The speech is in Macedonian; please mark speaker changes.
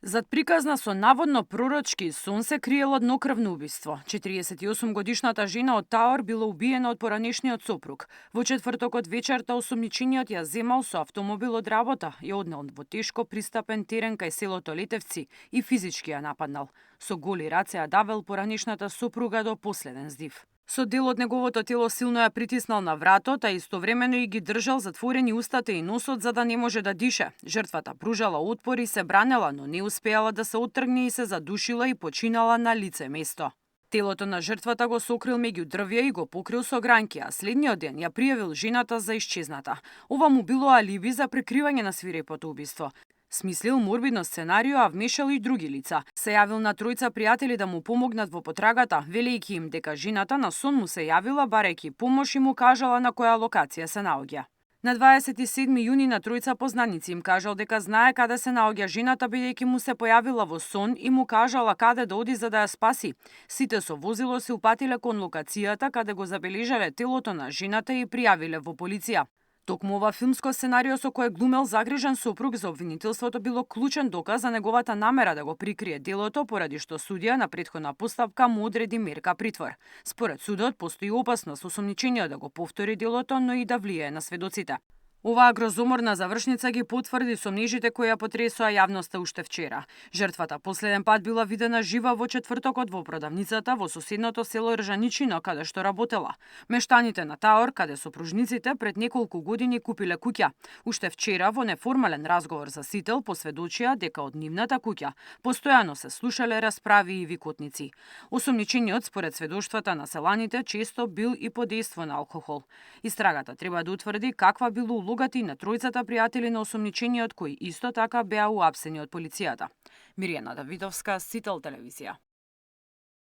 Speaker 1: Зад приказна со наводно пророчки сон се криело еднокрвно убиство. 48-годишната жена од Таор била убиена од поранешниот сопруг. Во четвртокот вечерта осумничениот ја земал со автомобил од работа, ја однел во тешко пристапен терен кај селото Летевци и физички ја нападнал. Со голи раце ја давел поранешната сопруга до последен здив. Со дел од неговото тело силно ја притиснал на вратот, а истовремено и ги држал затворени устата и носот за да не може да дише. Жртвата пружала отпор и се бранела, но не успеала да се оттргне и се задушила и починала на лице место. Телото на жртвата го сокрил меѓу дрвја и го покрил со гранки, а следниот ден ја пријавил жената за исчезната. Ова му било алиби за прикривање на свирепото убиство. Смислил морбидно сценарио, а вмешал и други лица. Се јавил на тројца пријатели да му помогнат во потрагата, велејќи им дека жената на сон му се јавила барајќи помош и му кажала на која локација се наоѓа. На 27 јуни на тројца познаници им кажал дека знае каде се наоѓа жената бидејќи му се појавила во сон и му кажала каде да оди за да ја спаси. Сите со возило се упатиле кон локацијата каде го забележале телото на жената и пријавиле во полиција. Токму ова филмско сценарио со кое глумел загрижен сопруг за обвинителството било клучен доказ за неговата намера да го прикрие делото, поради што судија на претходна постапка му одреди мерка притвор. Според судот постои опасност осомничениот да го повтори делото, но и да влијае на сведоците. Оваа грозоморна завршница ги потврди сомнежите кои ја потресоа јавноста уште вчера. Жртвата последен пат била видена жива во четвртокот во продавницата во соседното село Ржаничино, каде што работела. Мештаните на Таор, каде сопружниците пред неколку години купиле куќа. Уште вчера во неформален разговор за Сител посведочија дека од нивната куќа постојано се слушале расправи и викотници. Осомничениот според сведоштвата на селаните често бил и под дејство на алкохол. Истрагата треба да утврди каква било улогата и на тројцата пријатели на осомничениот кои исто така беа уапсени од полицијата. Мирјана Давидовска, Сител телевизија.